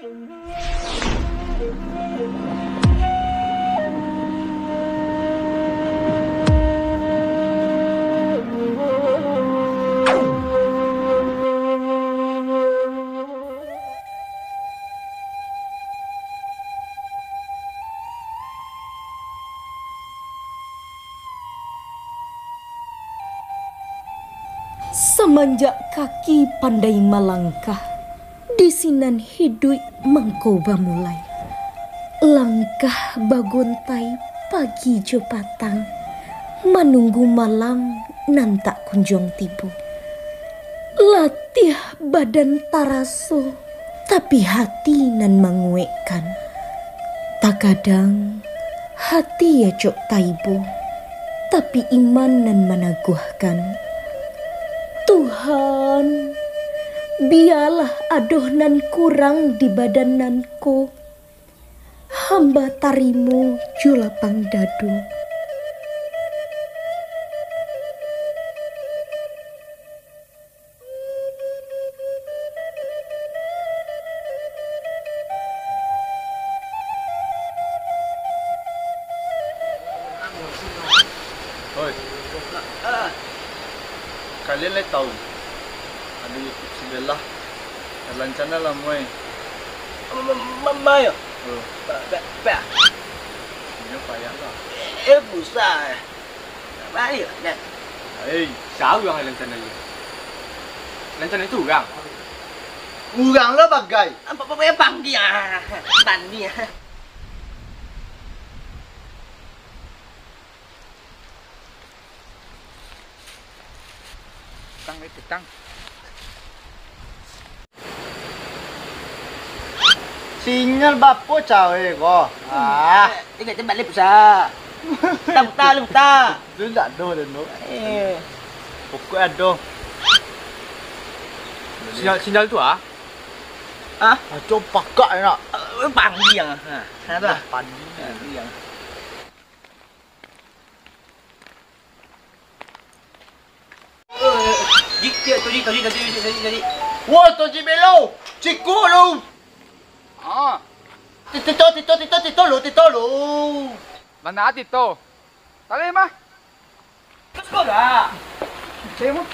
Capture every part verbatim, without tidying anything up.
Samanjak kaki pandai malangkah, di sinan hiduik mangko bamulai. Langkah bagontai pagi jo patang, manunggu malam nan tak kunjuang tibo. Latiah badan taraso, tapi hati nan manguekkan. Takadang, hati acok taibo, tapi iman nan managuahkan. Tuhan, bialah adoh nan kurang di badan nan ko, hamba tarimo jo lapang dado. Oi. Kalian lai tahu, ado YouTube sabalah, ado rancana lah, Moy. Ma, ma, ma, ma, yo? Oh. Ba, ba, ba. Inyo payah lah. Eh, busa. Baik, Nek. Hei, sia urang rancana iyo? Rancana itu urang. Urang lo bagai. Apa, apa, apa, panggia. Tani. Tang, eh, tang. Sinyal bapo cawe ko? Ah. Eh, ingat tembak le pulsa. Puta, puta, le puta. Tu ndak ado, ado. Eh. Pokok ado. Sinyal, sinyal tu ah? Ah? Macam pakak nak. Eh, panggi yang. Ha, ha tu lah. Panggi. Panggi yang. Ji, ji, tu ji, tu ji, tu ji, tu ji, tu ji. Woi, tu ji belo. Ciko lu. Ah. Ti-, Tito, Tito, Tito, Tito lu, Tito lu. Mana Tito? Tadi mah. Ciko dah. Cimo.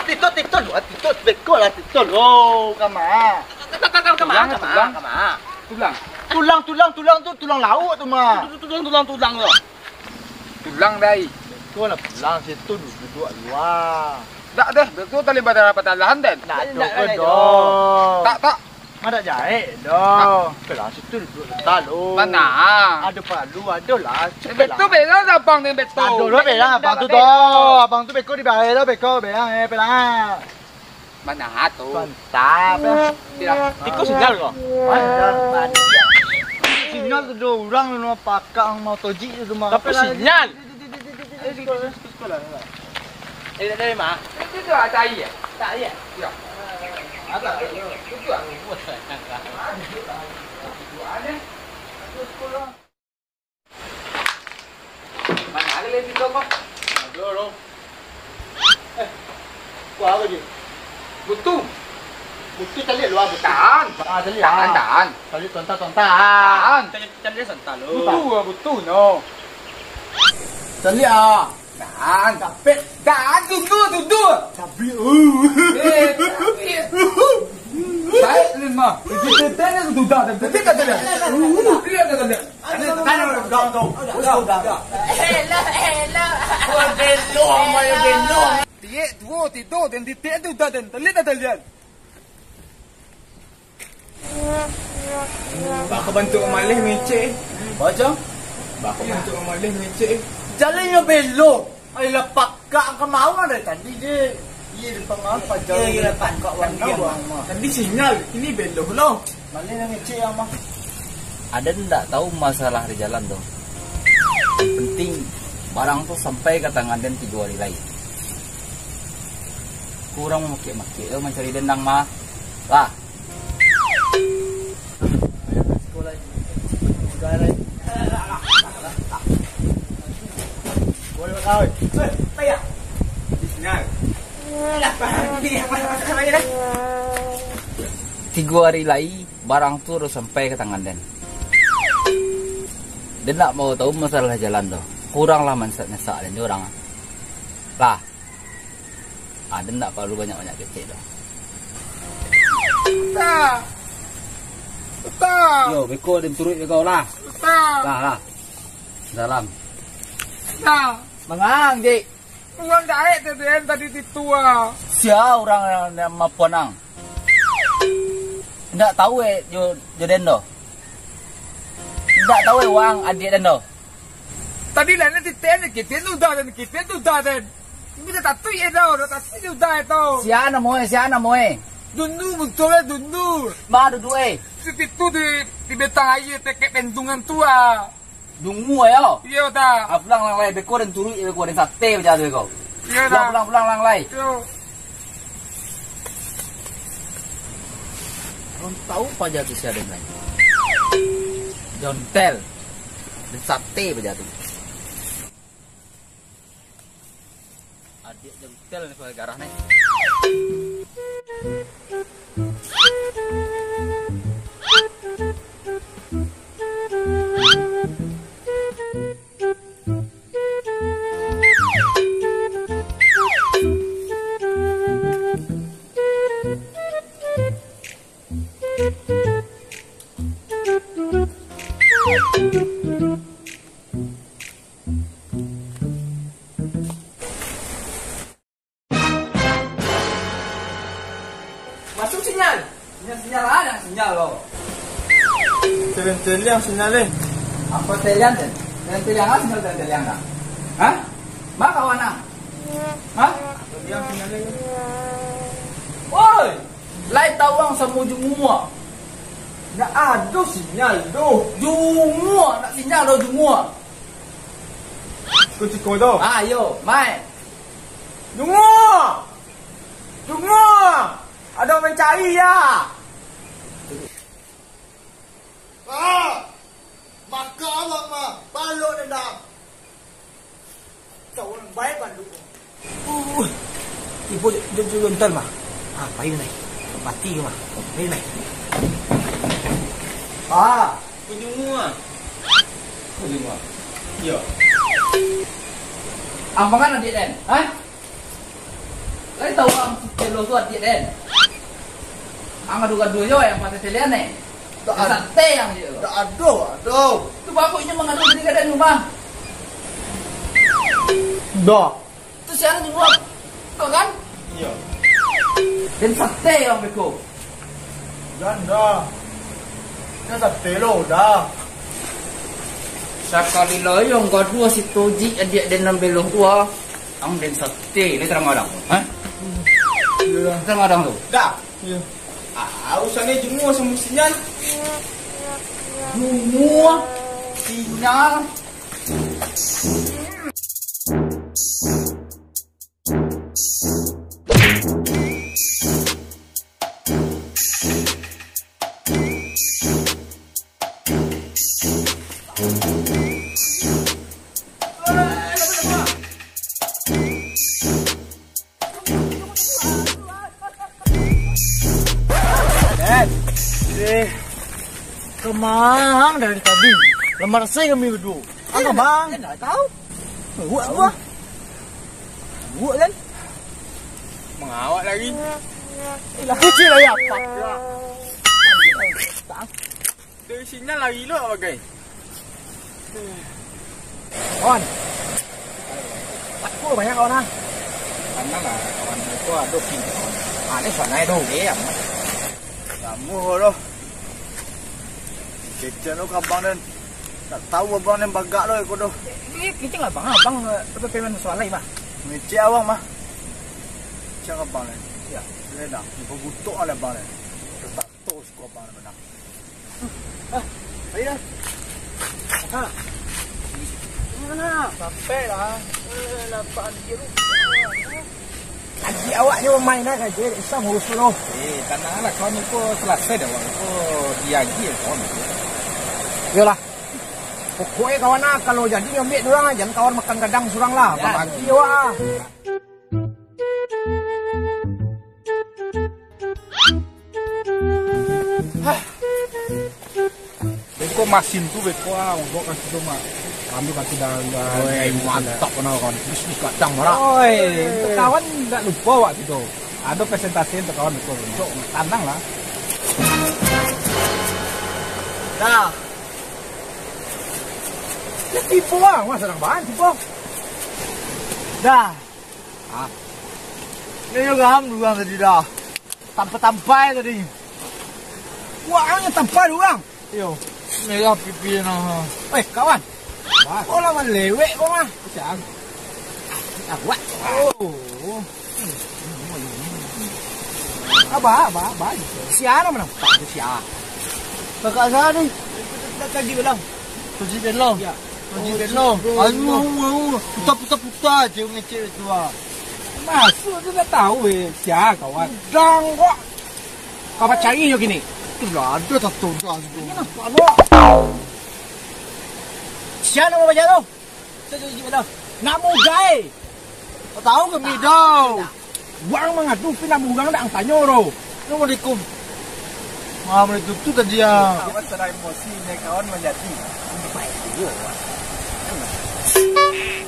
Tito, Tito lu, Tito, beko lah, Tito lu. Kama. Tulang, tulang. Tulang. Tulang, tulang, tulang tu tulang lauk tu mah. Tulang, tulang, tulang tu. Tulang dai. Beko lah pulang situ du-, duduak lua. Dak deh, beko tali badara patalahan den. Dak ado ko doh. Tak, tak. Madak jaek doh. Pulang situ duduak santa lu. Mana? Ado paralu, ado lah. Beto bela abang ni beto. Ado lah bela abang tu doh. Abang tu beko dibayar doh, beko bela eh, pulang. Mana tu? Mantap, ya. Tidak. Tikus sinyal ko? Mana? Sinyal tu dua urang tu, pakak ang mau tojik tu mah. Tapi sinyal. Eh, dari mana? Itu tu ada air ya? Tak air ya? Ya. Ada. Itu tu aku buat. Mana ada lagi tu kau? Aduh, aduh. Eh, kau apa je? Butu. Butu caliak lu, ah, butu. Tahan. Ah, caliak, tahan, ah. Tahan. Caliak tontak, tontak, ah. Tahan. Caliak, caliak santa lu. Butu, ah, butu, no. Caliak, ah. Tahan. Capek. Tahan, tunduk, tunduk. Capek, uh. Eh, capek. Baik, lemah. Kita tanya tu dah. Tapi kata dia. Uh, dia kata dia. Elok, elok. Oh, belum, oh, belum. Tiek, duo, tido, den tiek tu dah, den telit dah talian. Baka bantuak maleh mecek. Baca? Baka bantuak maleh mecek. Jalan yang belok. Ayolah, pakak ka mawang dari tadi je. Iya, di pangah pajar. Iya, iya, pakak wang dia mah. Tadi sinyal, ini beloh lo. Mana yang ngecek yang mah? Aden ndak tahu masalah di jalan tu. Yang penting, barang tu sampai ka tangan den tigo hari lai. Kurang mamakek-makek lo mancari dendang mah. Lah. Tigo ari lai, barang tu harus sampai ka tangan den. Den ndak mau tahu masalah jalan tu. Kuranglah manyasak-nyasak den jo urang. Lah. Ah, den ndak paralu banyak-banyak kecek tu. Uta. Uta. Yo, beko den turuik beko lah. Uta. Lah, lah. Salam. Uta. Mangang, Jik. Urang gaek tu, den, tadi titu, ah. Sia urang nan, nan mapuanang? Ndak tahu, eh, jo, jo den doh? Ndak tahu, eh, wang adiak den doh? Tadi lah, ni titih, ni kitin tu dah, den, kitin tu dah, den. Ni dah tatuik, eh, dah, dah tatuik tu dah, eh, tu. Sia namo, eh, sia namo, eh? Dundu, muncul, eh, Dundu. Ma dudu, eh? Si titu di, di betang aia, tekek bendungan tu, ah. Dungu, yo? Iyo, ta. Ah, pulang, lang lai. Beko den turuik, beko den sate baja tu, beko. Iyo, ta. Pulang, pulang, pulang, lang lai. Iyo. Urang tahu paja tu sia den lai. Jontel. Den sate baja tu. Adiak jontel ni, suai garah ni. Masuk sinyal. Sinyal, sinyal, ah, nak sinyal lo. Teliang-teliang sinyal, eh. Apo teliang, den? Teliang-teliang, ah, sinyal teliang-teliang, dah. Hah? Ma kawan, ah? Hah? Teliang sinyal, eh. Woi! Lai tawang samo jungua. Ndak ado sinyal doh. Jungua, ndak sinyal doh jungua. Ciko-ciko doh. Ah, yo, mai. Jungua! Jungua! Ado mancari, ya? Ah! Maka awak mah, balok dendam. Tahu urang bae banduk. Uh, tibo jo, jo, jo, jontel mah. Ah, pai nai. Mati mah. Pai nai. Ah, kunyumua. Kunyumua. Yo. Ampangan adiak den, ha? Lai tahu ang si Celo tu adiak den? Ang gaduah-gaduah jo yang pakai telian ni. Tak ad- Sate yang dia. Tak ado, ado. Tu bapak inyo mangadu di kadan rumah. Dah. Tu siapa ni buat? Kau kan? Iya. Den sate yang beko. Janda. Jan sate lo, dah. Sakali lai ang gaduah si Toji adiak den nan beloh tu, ah. Ang den sate, lai tarang gadang tu, ha? Iya. Tarang gadang tu. Dah. Iya. Ah, usah ni jumua samo sinyal. Jumua, sinyal. Den, eh, kemang dari tadi? Lamar saya kami berdua. Apa, Bang? Saya nggak tahu. Buat apa? Buat, kan? Mengawak lagi. Kucing lah ya, Pak. Dari sinyal lari lo bagai. Kawan. Takut banyak kawan, ah. Tanang lah, kawan. Itu ada pin, kawan. Ah, ni sana itu. Eh, aman. Kamu lo. Kecil lo, abang, dan tak tahu abang, dan bagak lo, iko doh. Eh, kecil abang, abang, eh, apa, payment soal lain, Bang? Ngecek awak mah. Cak abang, dan. Ya. Sudah dah. Ibu butuh oleh abang, dan. Tetap. Tos ko abang bana. Ah, ayo dah. Ha. Mana? Sampai lah. Eh, nampak dia tu. Aji awak ni main lah saja, Islam urus dulu. Eh, tanang lah, kawan ko selesai dah, kawan ko diagi ya, kawan. Yolah. Pokoknya kawan ah, kalau jadi ambil dulu lah, jangan kawan makan gadang surang lah. Ya. Bagi awak ah. Masin tu beko ah, mogok kaki tu, Mak. Ambil kaki dalam. Oi, mantap bana, kawan. Bisnis gadang, Mak. Oi, untuak kawan ndak lupo awak tu. Ado presentasi untuak kawan beko. Cok, tanang lah. Dah. Ya, tipu ah, Mak, sanang banget tipu. Dah. Ah. Ini yo gaham dulu tadi dah. Tampai-tampai tadi. Wah, ang yang tampai dulu, ang. Iyo. Merah pipi nah. Eh, kawan. Bah. Kau lah malewek kau mah. Siang. Ah, buat. Oh. Abah, abah, abah. Sia nama nampak tu sia. Kakak saya ni. Tadi bilang. Tadi bilang. Ya. Tadi bilang. Aduh, aduh, aduh. Putar, putar, putar je ngecek tu ah. Masuk tu dah tahu eh, sia kawan. Udang kok. Kau cari yo kini. Tu lah ada tato dah situ. Ini nampak lo. Sia nama baja tu? Sia cari baja. Nak mugai. Kau tahu ke midau? Wang mangadu pina murang dak ang tanyo tu. Assalamualaikum. Waalaikumsalam tu tadi ya. Kawan salah emosi, naik kawan manjadi.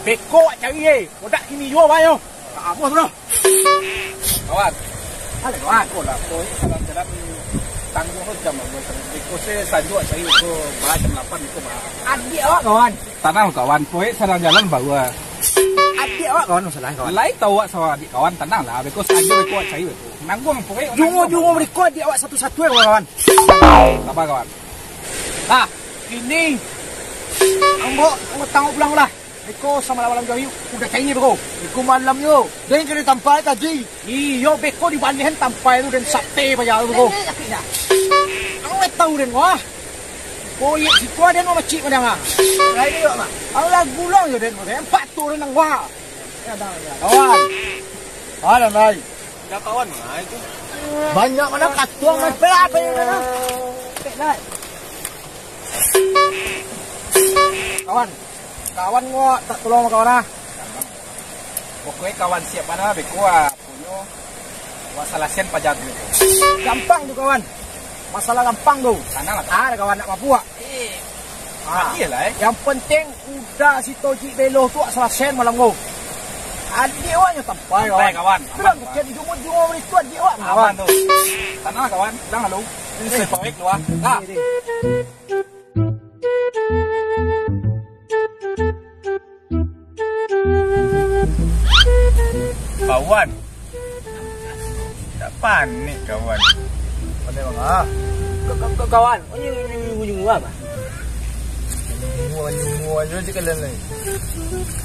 Beko wak cari eh. Kodak kini juo bayo. Kamu tu. Kawan. Halo kawan. Ko lah, ko salah jalan tanggung lo jam lah. Beko se sanjo wak cari ko bah jam lapan ko bah. Adik awak kawan. Tanang kawan, poek sadang jalan baua. Adik awak kawan masalah kawan. Lai tahu awak sama adik kawan, tanang lah. Beko sajo beko awak cari beko. Nangguang poek. Jungo-jungo beko adik awak satu-satu ya kawan. Apa kawan? Nah, ini ambo, ambo tangok pulang lah. Beko samalam-malam juo udah cari beko. Beko malam yo. Den kena tampai tadi. Iyo, beko dibalihan tampai tu den sate paja tu beko. Ang lai tahu den wah. Koyek siko den wah macik padang ah. Lai ni wak mah. Alah gulang yo den wah. Empat tu den nang wah. Kawan. Ada lai. Dah kawan mah itu. Banyak mana katuang main pelak apa yang mana? Kawan. Kawan ko tak tolong kawan ah. Pokoknyo kawan siap bana beko ah, punyo masalah sen paja tu. Gampang tu kawan. Masalah gampang tu. Tanang lah. Ah, kawan nak mampu ah. Eh. Ah. Adil lah eh. Yang penting udah si Tojik Belo tu salah sen malam tu. Adik awak nyo tampai kawan. Tampai kawan. Aman, kawan. Jadi jungo-jungo bari tu adik awak kawan. Aman tu. Tanang lah kawan. Udah lalu. Ini saya pamit dulu ah. Ah. Kawan. Tak panik, kawan. Panik bang ah. Ka-, ka-, ka-, kawan. Oh, nyunggu, nyunggu, nyunggu apa? Nyunggu, nyunggu aja sih kalian ni.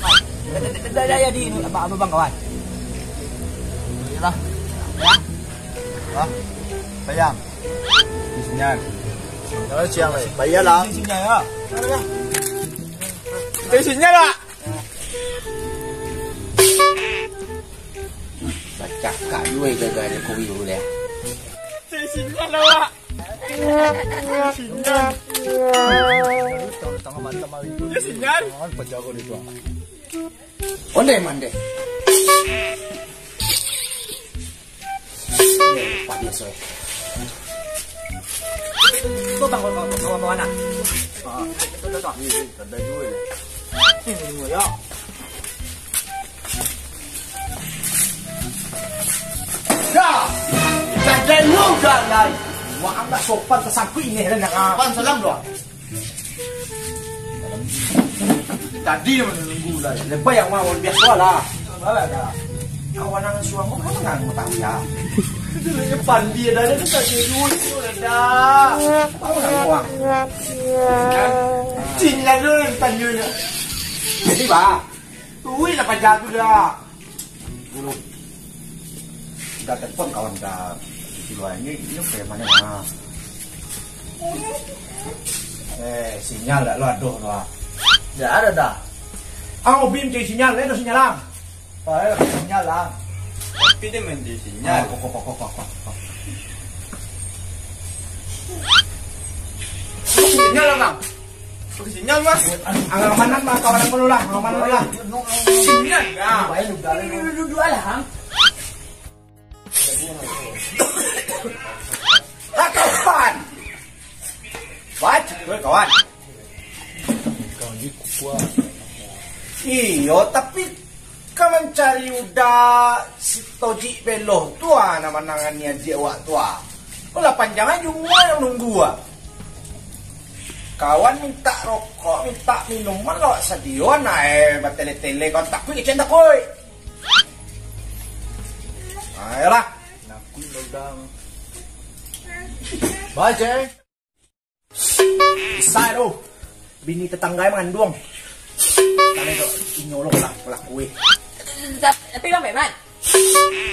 Ah, dah, dah, dah, dah, dah, jadi ini, apa, apa bang, kawan? Iyalah. Ya. Hah? Sayang. Sinyal. Sinyal siang, eh. Bayalah. Sinyal, ya. Itu sinyal, Pak. Bacakak juo gaga ada kopi dulu deh. Sinyal, Pak. Sinyal. Tengah-tengah malam hari tu. Ya, sinyal. Jangan pecah kau di tuang. Onde mande. Padi soe. Tu bang, bang, bang, bang, bang, bang, bang. Ah, tu, tu, tu. Ini, ini, ada dua ya. Ini dua ya. Dah. Jadi lu dah lai. Wah, angkat sopan tersangkut ini, dah. Sopan salam doang. Tadi dia menunggu lah. Lepas yang mau biasa lah. Alah dah. Kawan nang suang kau kan nang tahu ya. Dia pandi dah ada tak dulu dah. Tahu lah uang. Cina tu yang tanya dia. Jadi bah. Tuh lah pajar tu dah. Dulu. Udah telepon kawan dah. Di luar ini, ini preman ni. Ah. Eh, sinyal dak lo aduh tu ah. Dak ada dah. Ang Obim cari sinyal, eh, ada sinyal ang. Oh, eh, sinyal lah. Tapi dia main di sinyal. Ah, kok, kok, kok, kok, kok, kok. Sinyal lah, Bang. Pakai sinyal, Mas. Ang-, angamanan mah kawan aku dulu lah, angamanan dulu lah. Sinyal, ya. Baik, udah, udah, udah, udah, udah lah, Bang. Kawan. Baik, gue kawan. Iyo, tapi ka mancari uda si Tojik Beloh tu ah, nan manangani adiak awak tu ah. Lah panjang ajo umua nan nunggu ah. Kawan mintak rokok, mintak minuman lah awak sadio, nah, eh, batele-tele kawan takuik kecek takuik. Ayolah. Baca, eh. Bisa tu. Bini tetangga manganduang. Kalau tu, inyo lo lah pelaku, eh. Tapi, tapi Bang Peman.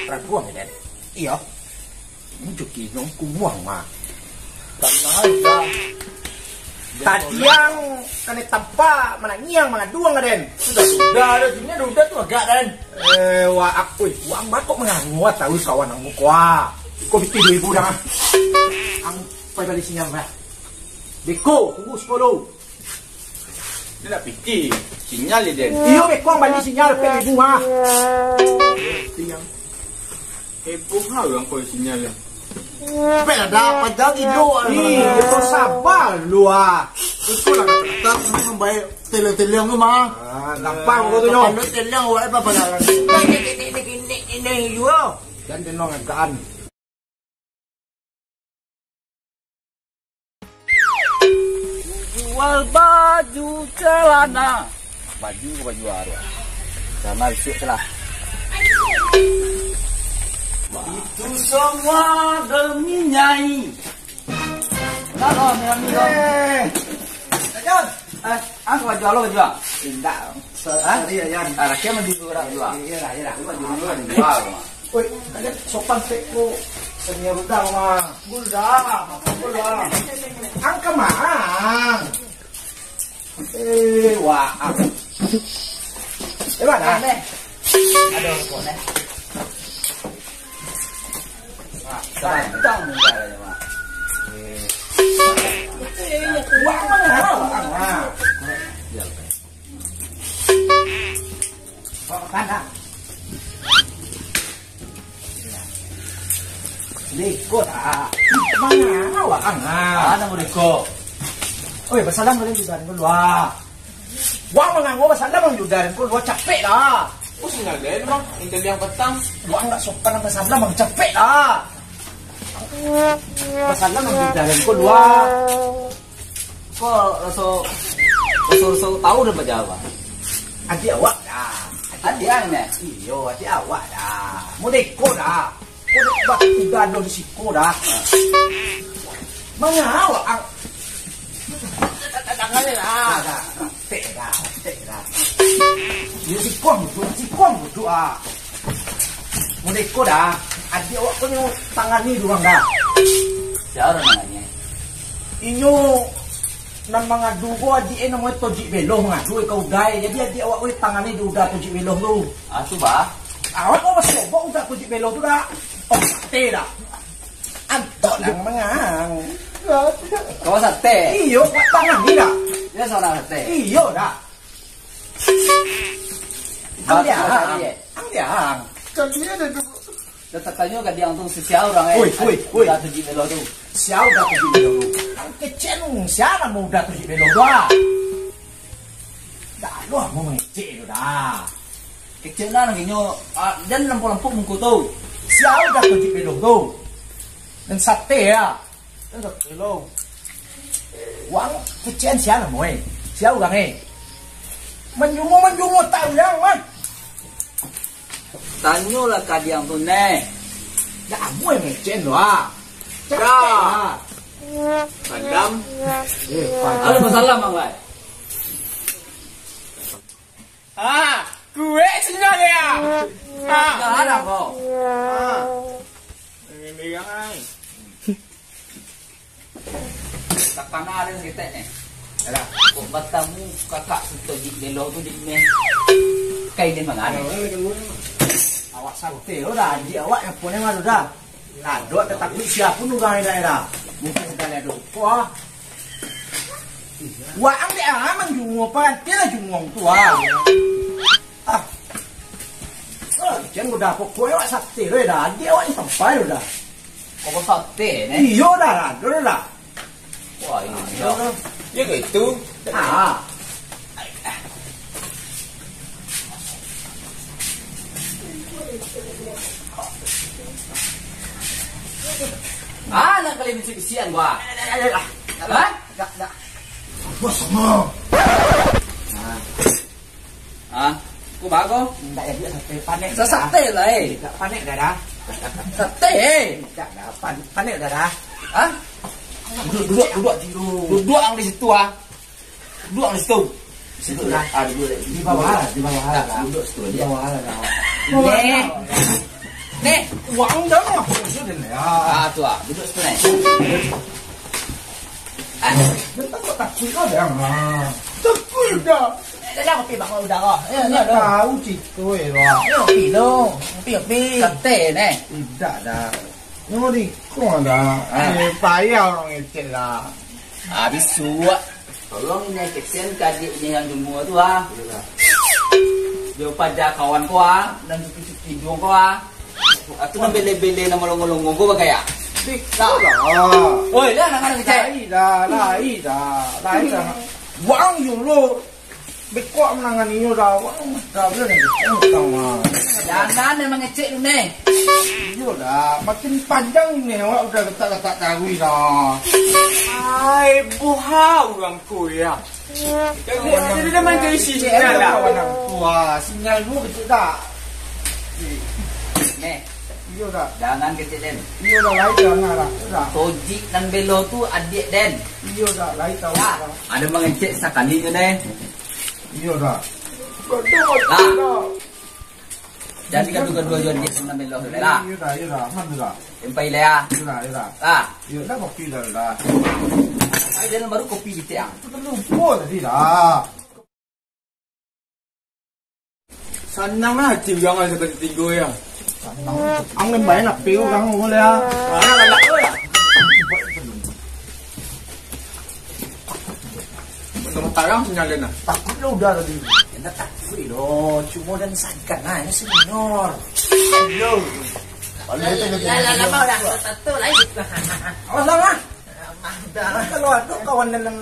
Raguang, Den. Iyo. Ini cuki nong kumuang, mah. Tadi yang kena tampak, manangiang, mangaduang, Den. Sudah, sudah, ada sini ada udah tu agak, Den. Eh, wah, aku, wah, bakok mangangua tahu kawan ang muko, ah. Kau bikin dua ribu dah. Ang pai bali sinyal, mah. Beko, tunggu sepuluh. Dia nak pikir sinyal je, Den. Iyo, beko, ang bali sinyal, pe ribu, ah. Tiang. Heboh ha urang ko sinyal ni. Pek lah dah, padahal tidur. Ih, kau sabar lu ah. Iko lah kata-kata, membaik teliang-teliang tu mah. Ah, gampang kau tu nyo. Pandai teliang awak apa padahalan. Ini juga. Dan tenang agaan. Jual baju celana. Baju ke baju baru? Celana isuak tu lah. Itu semua demi Nyai. Nah, oh, Nyai, Nyai. Eh, Jon. Eh, ah, baju lo baju. Indak. Sorry ya, Jon. Ah, laki baju tu dah baju. Iya lah, iya lah. Baju lo baju. Woi, kalian sopan sek ko senior udah mah. Gul dah, gul dah. Angka mah. Eh, wah. Eh, mana? Ada rokok, Nek. Wah, gantang muka dia, Mak. Eh. Wah, mana? Wah, mana? Dia, Pak. Kok kan dah? Leko dah. Mangawak ang ah. Ada mo leko. Oi, basalam kalian juga dulu ah. Wang mangango basalam ang juga dulu, capek dah. Oh, sinyal dia memang intel yang petang. Wang nggak sopan ang basalam ang capek dah. Basalam ang juga dulu ah. Ko raso, raso, raso tahu dan bajawab. Adiak awak dah. Adiak ang, eh? Iyo, adiak awak dah. Modeko dah. Ko dek batu udah ado di siko dah. Manga awak ang? Tangan ni lah. Dah, dah, dah. Tek dah, tek dah. Di siko ang duduk, siko ang duduk ah. Modeko dah. Adiak awak ko nyo tangani dulu ang dah. Sia urang namanya? Inyo nan mangadu ko adiak e namonyo Tojik Beloh mangadu ka Uda e. Jadi adiak awak ko tangani di Uda Tojik Beloh tu. Ah, tu bah. Awak ko masih obok Uda Tojik Beloh tu dah. Oh, sate dah. Antok dah mangang. Kau sate? Iyo, kau tangani dah. Dia seorang sate. Iyo dah. Ang diang. Ang diang. Kami ada dulu. Dah tatanyo ka diang tu, si sia urang, eh. Oi, oi, oi. Uda Tojik Beloh tu. Sia Uda Tojik Beloh tu? Ang kecek nu, sia namo Uda Tojik Beloh tu ah? Dah lo, mau mangecek tu dah. Kecek lah, nang inyo, ah, jan lampok-lampok muko tu. Sia Uda Tojik Beloh tu? Dan sate ya. Hello. Wang kecek an sia namo, eh? Sia urang, eh? Manjungo-manjungo tak urang, man. Tanyolah ka diang tu, neh. Dah amuah mecen tu, ah. Cakap lah. Padam. Eh, padam. Ada masalah, Mang Lai? Ah, kuek sinyal dia. Ah. Dah ada kau. Ah. Ini dia, ai. Tak pernah ada seketek ni. Alah, kok batamu kakak si Tojik Beloh tu di ni? Kai dia mangano. Awak santai lo dah, adiak awak yang punya malu dah. Nah, dok tatapi siapa urang daerah? Mungkin udah ada lupa. Wah, ang dek aman jumua pantai lah jumua tu ah. Ah. Ah, jan udah pokok awak sate lo dah. Adiak awak ni sampai lo dah. Kok sate ni? Iyo dah, dah, dah, dah. Wah, iyo. Iyo gitu. Ah. Ah, nak kali bisi-bisian gua. Hah? Dak, dak. Bos, no. Ah. Ah, kok bago? Ndak jadi sate, panek. Sate lah, eh. Ndak panek dah, dah. Sate, eh. Ndak dah, pan-, panek dah, dah. Hah? Duduk, duduk, duduk. Duduk ang di situ, ah. Duduk di situ. Situ lah. Ah, duduk di bawah lah, di bawah lah. Duduk situ aja. Di bawah lah. Nih. Nih. Uang dah lah. Sudah lah. Ah, tu ah. Duduk situ, nih. Ah. Dia takut, takut kau dah. Takut dah. Dah lah, kopi bang, udah lah. Ya, ya, dah. Tahu cik tu, eh, lah. Ya, kopi lo. Kopi, kopi. Sate, nih. Tidak dah. Nyo di kau dah. Ah. Eh, payah orang ngecek lah. Habis suak. Tolong inai kesian ka adiak inai nan jumua tu, ah. Iyolah. Dio paja kawan ko, ah, nan cuki-cuki iduang ko, ah. Atu nan bele-bele nan malongo-longo ko bagai, ah. Dik, dah lah. Oi, dah, nak kena kecek. Lai dah, lai dah, lai dah. Wang yo lo. Beko manangani inyo dah, wah, dah bulan ni, utang mah. Jangan memang ngecek tu, neh. Iyo dah, makin panjang ni awak udah letak-letak tawi dah. Ai, buha urang ko ya. Jadi, jadi dia mancari sinyal lah. Kawan aku, ah, sinyal dulu kecil tak? Neh. Iyo dah. Jangan kecek den. Iyo dah, lai dah, nah dah. Dah. Tojik nan belo tu adiak den. Iyo dah, lai tahu dah. Ado mangecek sakali nyo, neh. Iyo dah. Ah. Jadi gaduah-gaduah jo adiak nan belo tu lah. Iyo dah, iyo dah. Aman tu dah. Empai lah. Iyo dah, iyo dah. Ah. Iyo dah, kopi dah, dah. Ai, dalam baru kopi kitek, ah. Lupo tadi dah. Sanang lah hati urang lah sakali tigo ya. Ang lembai nak pi urang boleh ah. Mana galak tu ya? Tengah tarang sinyal dia nah. Takut lo udah tadi. Indak takut lo, cuma dan sagan nah, ini senior. Senior. Kalau dia tengah Lah, lah, lah, mau dah. Satu lagi. Awas lah, ah. Aman dah. Kalau ada kawan dalam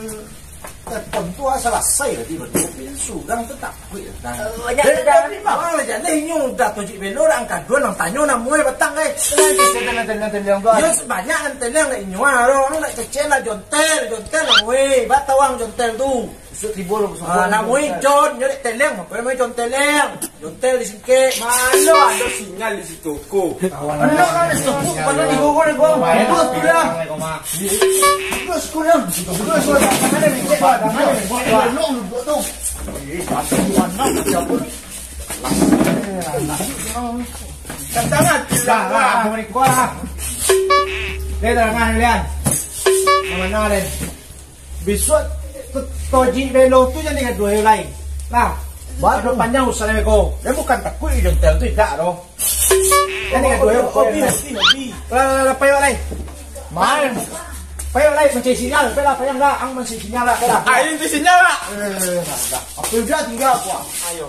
telepon tu, ah, selesai lah tiba-tiba. Surang tu takut lah. Oh, banyak Dia dah. Tapi bang lah, jangan inyo udah tojik belo dah angka dua nang tanyo namuai batang, eh. Tenang, tenang, tenang, tenang, tenang, bang. Yo, sebanyak nan tenang lah inyo, ah, orang, orang nak kecil lah, jontel, jontel lah, weh. Batawang jontel tu. Besok tibo lah, besok Ah, tibo. Namuai John, nyo dek teleng, apa namuai John teleng? Jontel di singkek. Mano ado sinyal di situ ko? Kawan Ando kan di situ, mana di gogo, di gogo. Baik, Itu sudah. Terus kurang. Terus kurang. Mana ni? Cek lah, mana ni? Buat, buat. Lu, lu buat tu. Eh, satu, dua, enam, tiga puluh. Katakan. Dah, dah, aku beri kuah lah. Dia dah dengar, Lian. Mana, Lian? Bisuak to-, tojik belo tu jan digaduah lai. Lah, baru panjang urusan ko. Dia bukan takut jo jontel tu, indak doh. Jan digaduah, hobi, hobi, hobi. Lah, lah, lah, payok lai. Main. Payok lai mancari sinyal, payah lah, payah lah, ang mancari sinyal lah, payah lah. Ayo, itu sinyal lah. Eh, dah, dah. Apa udah tinggal aku, ah. Ayo.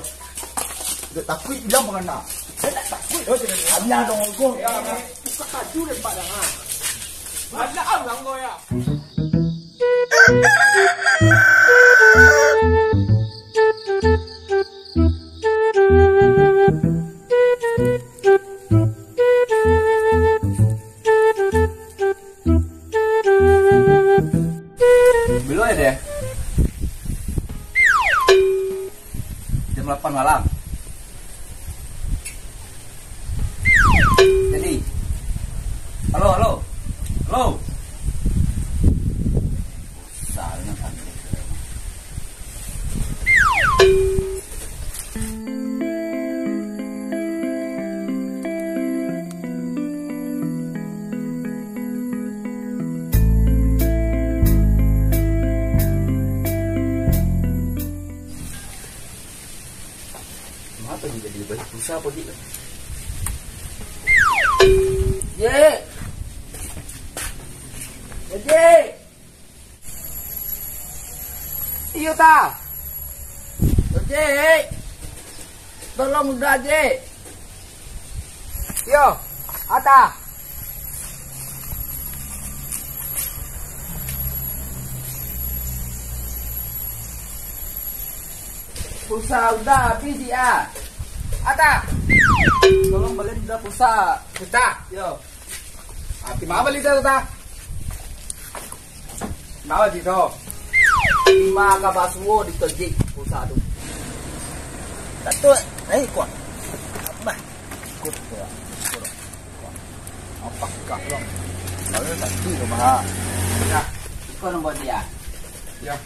Udah takut bilang mangana. Saya tak takut, oh, saya tak takut. Hanya dong, kau. Ya, buka baju dan padangan. Ada ang langgo ya. Bilo ya deh. Jam lapan malam. Jadi, halo, halo, halo. Susah dengan panggil. Mangapa dia jadi banyak pulsa apa, Dik? Jek! Jek! Iyo, ta? Jek! Tolong udah, Jek! Iyo, ata. Pulsa udah habis, ya. Ata. Tolong balian dah pulsa. Pulsa? Yo. Ah, di ma bali tu, Ta? Di ma bali tu? Di ma ka basuo di Tojik pulsa tu? Datuak, naik kuat. Abah. Ikut kuat. Apa kak lo? Kalau satu ke, Bah? Nah, iko nomor dia. Ya.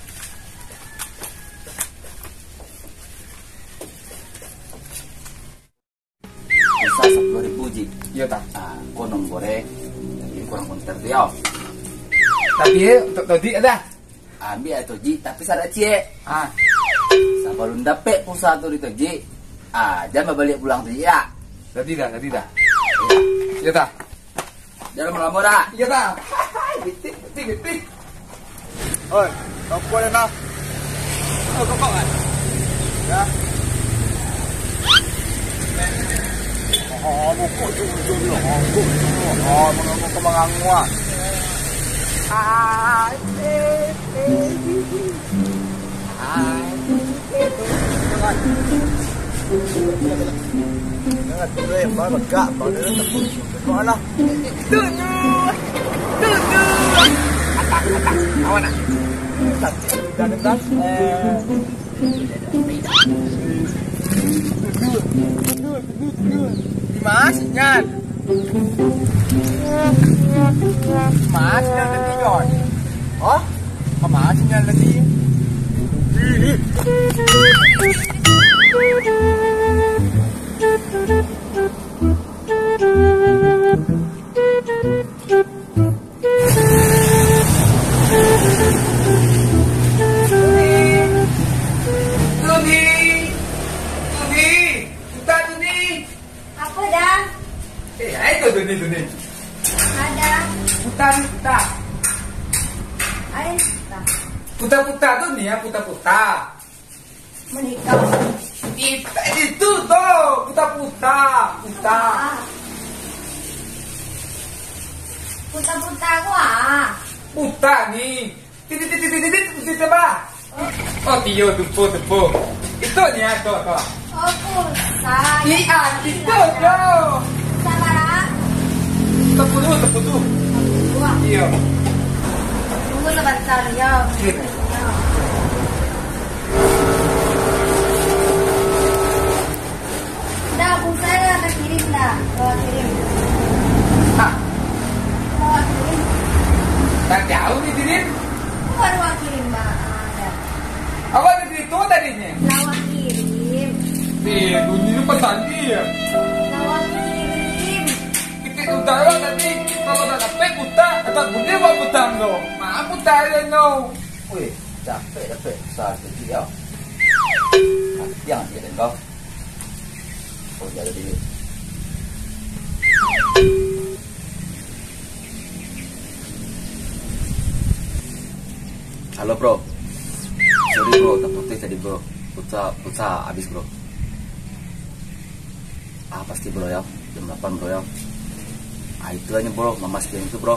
Pulsa sapuluah ribu, Ji. Iyo, Ta. Ah, ko nomor e. Jadi kurang konter tu, yo. Tapi, eh, untuak Tojik ado? Ambiak Tojik, tapi syarat ciek. Ah. Sabalun dapek pulsa tu di Tojik, ah, jan babaliak pulang Tojik, yo. Jadi dah, jadi dah. Iyo, Ta. Jan lamo-lamo dah. Iyo, Ta. Bitik, bitik, bitik. Oi, rokok dah, nah. Oh, rokok kan? Ya. Oh, rokok tu, tu, tu, rokok tu. Oh, rokok tu mangangua. Hai, eh, eh, eh. Hai. Jangan. Jangan, tu yang baru gak, baru dah. Mana? Tunjuk! Tunjuk! Atas, atas. Awan, ah. Dah dekat. Eh. Di ma sinyal? Di ma sinyal tadi, Jon? Hah? Di ma sinyal tadi? Tuni! Tuni! Tuni! Puta, Tuni! Apo, Da? Eh, ai tu, Tuni, Tuni. Ado. Puta ni, puta. Ai, Da. Puta-puta tu ni, ya, puta-puta. Menikah. It-, itu tu, puta-puta, puta. Puta-puta ko, ah. Puta ni. Titik, titik, titik, titik, titik, bah. Oh, iyo, tupo, tupo. Itu ni, ah, tu, tu. Oh, pulsa. Iya, itu tu. Pulsa bara? Sapuluah, sapuluah. Sapuluah. Iyo. Tunggu sabanta, yo. Iyo. Da, pulsa lah, ka kirim, Da. Bawa kirim. Hah? Bawa kirim. Tak jauh dikirim. Baru bawa kirim, Ba. Ah, Da. Awak tadi tu tadinyo? Bawa kirim. Eh, bunyi tu pesan dia. Bawa kirim. Kita utara tadi, kalau tak dapat buta, tak boleh buat petang tu. Maaf, buta aja, no. Wih, capek dapat besar tu, ya. Yang dia dan kau. Oh, dia ada diri. Halo, bro. Sorry, bro, terputus tadi, bro. Pulsa, pulsa habis, bro. Ah, pasti, bro, ya. Jam delapan, bro, ya. Ah, itu aja, bro. Memastikan itu, bro.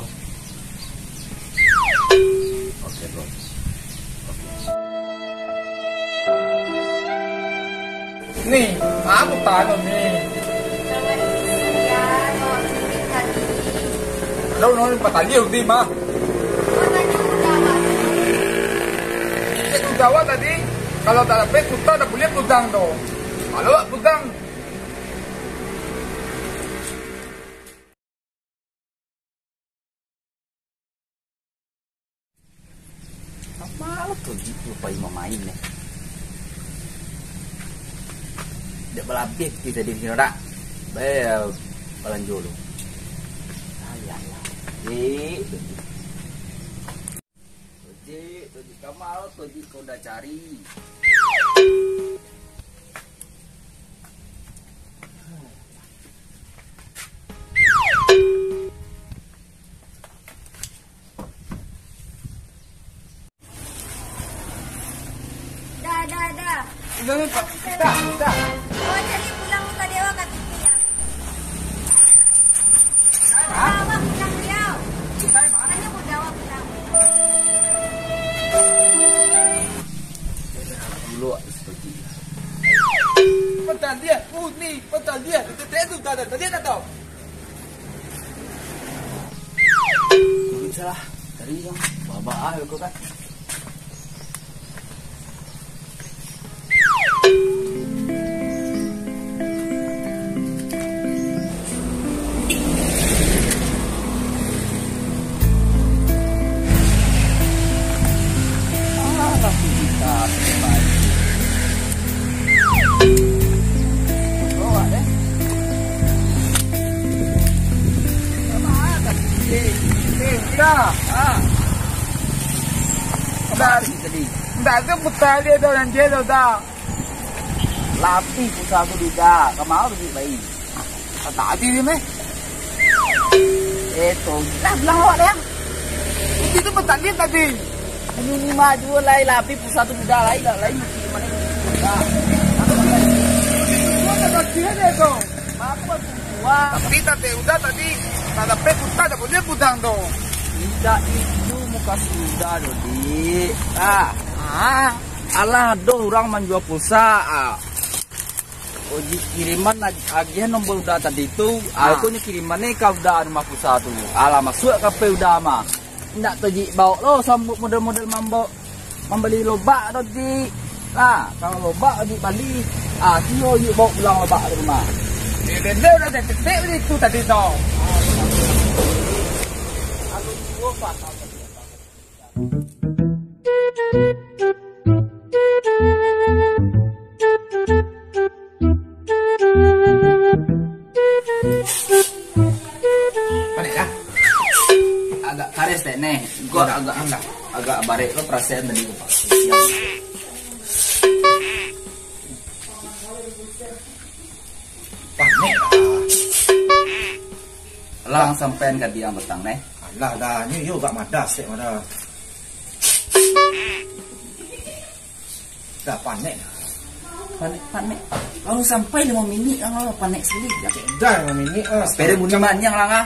Oke, bro. Oke. Ni, apo tano ni? Kalau nol empat tali udah mah. Cek tu jawab tadi, kalau tak dapat putar tak boleh putar tu. Kalau tak putar, Apo lo tu, Ji, lupo mamain ni. Dek balabiah pitih tadi di siko, dak? Bae balanjo lu. Alah, alah. Ji, tu, Ji. Tu, Ji, tu, Ji. Kama lo tu, Ji, kau udah cari. Da, Da, Da. Indak, Pak. Dah, dah. Awak cari pulang muka dewa ka T V, ya. Hah? Awak pulang beliau. Tanya muka awak pulang. Dulu, Pak, seperti itu. Taliah, uni, pataliah, itu tu, tu, tu, tu, tu, tu. Salah, tadi yang babak ah, kau kan. Eh, eh, udah. Ah. Udah. Tadi. Ndak tu puta dia dah, nan dia dah, dah. Lapih pulsa tu juga. Kamau duit baik. Ah, tadi ni meh. Eh, tu. Lah, bilang awak dah. Itu tu petani tadi. Ini lima juta lai, lapih pulsa tu udah lai, dah lai. Mungkin mana? Dah. Itu tu. Apa tu? Wah. Tapi tadi udah tadi, tak dapat pulsa, tak boleh pulang tu. Indak itu muka sudah tu, Dik. Ah. Ah. Alah, ado urang manjua pulsa, ah. Ojek kiriman ag-, agiah nombor udah tadi tu, ah, ah. Ko nyo kiriman ni ka udah rumah pulsa tu. Alah, masuak ka P udah mah. Indak tu, Jik, baok lo sambuik model-model mambok, mambali lobak tu, Jik. Lah, kalau lobak, Jik, bali, ah, tiyo, Jik, baok pulang lobak ka rumah. Di bendel udah tetek itu tadi tu. Panek kah? Agak kares dek, neh. Gua agak, agak, agak barek lo perasaan tadi gua pakai. Panek lah. Lang sampean ka diang batang, neh. Alah dah, nyo yo agak madas dek, madah. Dah panek. Panek, panek. Baru sampai limo minik lah, panek sekali. Ya, dah limo minik lah. Sepeda bunyi maniang lah, ah.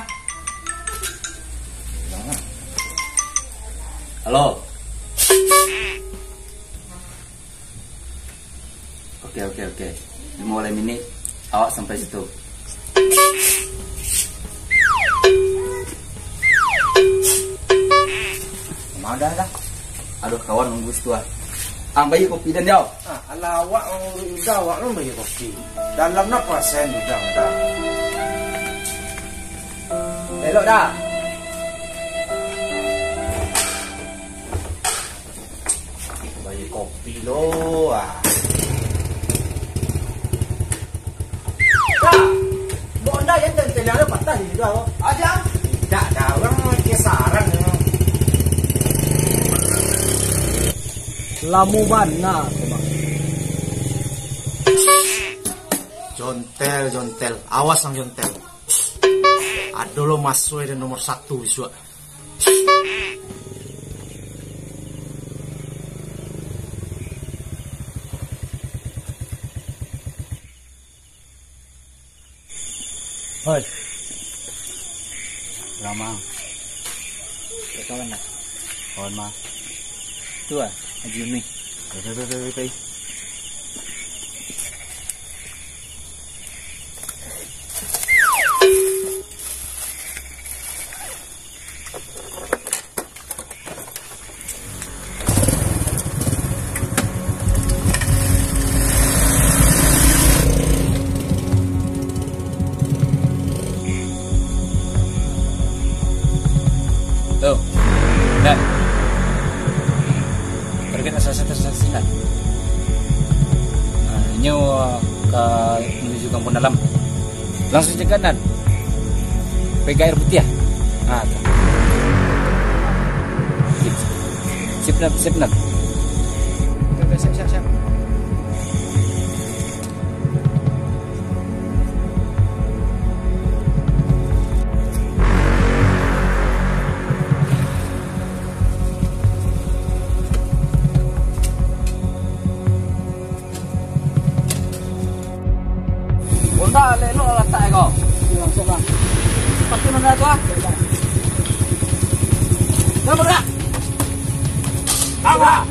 Halo. Oke, oke, oke. Limo baleh minik, awak sampai situ. Madah lah. Aduh, kawan nunggu situ ah. Ang bayi kopi dan jauh. Ah, alah awak mangurus udah, awak lu bayi kopi. Dalam nak perasaan udah, udah. Elok dah. Bayi kopi lo, ah. Dah. Bok Honda yang tenteliang patah di situ, apa? Aja. Tidak ada orang lagi sarang. Lamo bana tu, Bang. Jontel, jontel. Awas ang jontel. Ado lo maso di nomor satu bisuak. Hoi. Lama. Kawan lah. Kawan mah. Tu ah, Haji Umi. Pai, pai, pai, pai, pai. Tu. Dah. Target salah satu saksi lah. Nah, inyo ka manuju Kampung Dalam. Langsung cegah nan. Pegang air putih ah. Ha, tu. Sip. Sip nan, sip nan. Oke, oke, siap, siap, siap. Honda elok latak ko. Langsung lah. Pasti Honda tu ah. Jangan bergerak. Jangan bergerak.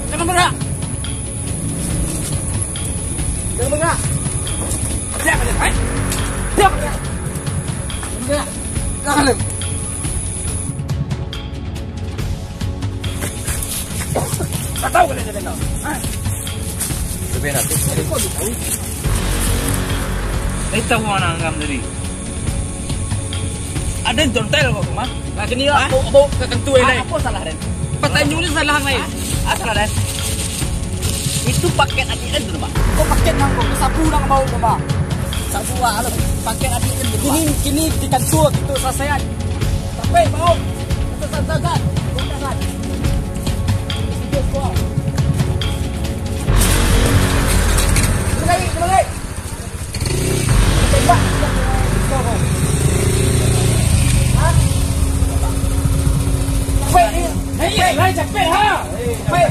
Jangan bergerak. Bergerak. Siap, Raden. Hai. Siap, Raden. Bergerak. Gerak, Raden. Tak tahu kalau dia dengar. Ha? Lebih nak. Kau tahu anak ngam tadi? Aden tontel kok, Mak. Nah, kini lah, bau, bau ke kentu, eh, Apo salah, Den? Patanyong ni salah, Mai. Ah, salah, Den. Itu paket adik Den tu, Mak. Kok paket nang kok sabu nang bau tu, Mak? Sabu, ah, lo. Paket adik Den tu, Mak. Kini, kini di kantua kito salasaian. Sampai bau. Satu, satu, satu. Satu, satu. Terus lagi, terus lagi. Weh, ni. Hei, lai capek, ha? Weh,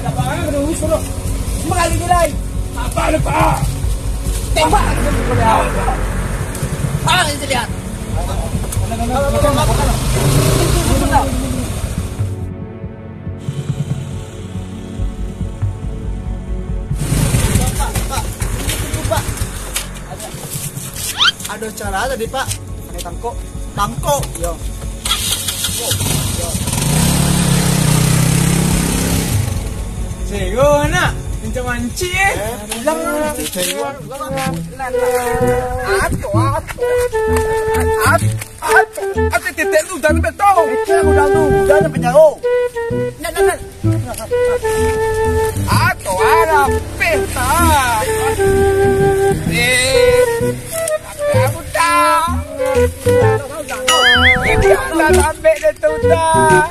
aduh, wis, bro. Cuma kali ni, lai. Apa lupa? Tembak. Ah, ini lihat. Pak, Pak, Pak. Ado acara tadi, Pak. Pakai tangkok. Tangkok. Yo. Tangkok. Yo. Sego, nak. Mancik-mancik, eh. Eh, pulang lah. Sego. Ato, ato. Ato, ato, titik tu, jangan betul. Itu yang udah tu, jangan penjauh. Nak, nak, nak. Ato arah pesta. Eh, kamu tahu. Kita tak sampai dia tu dah.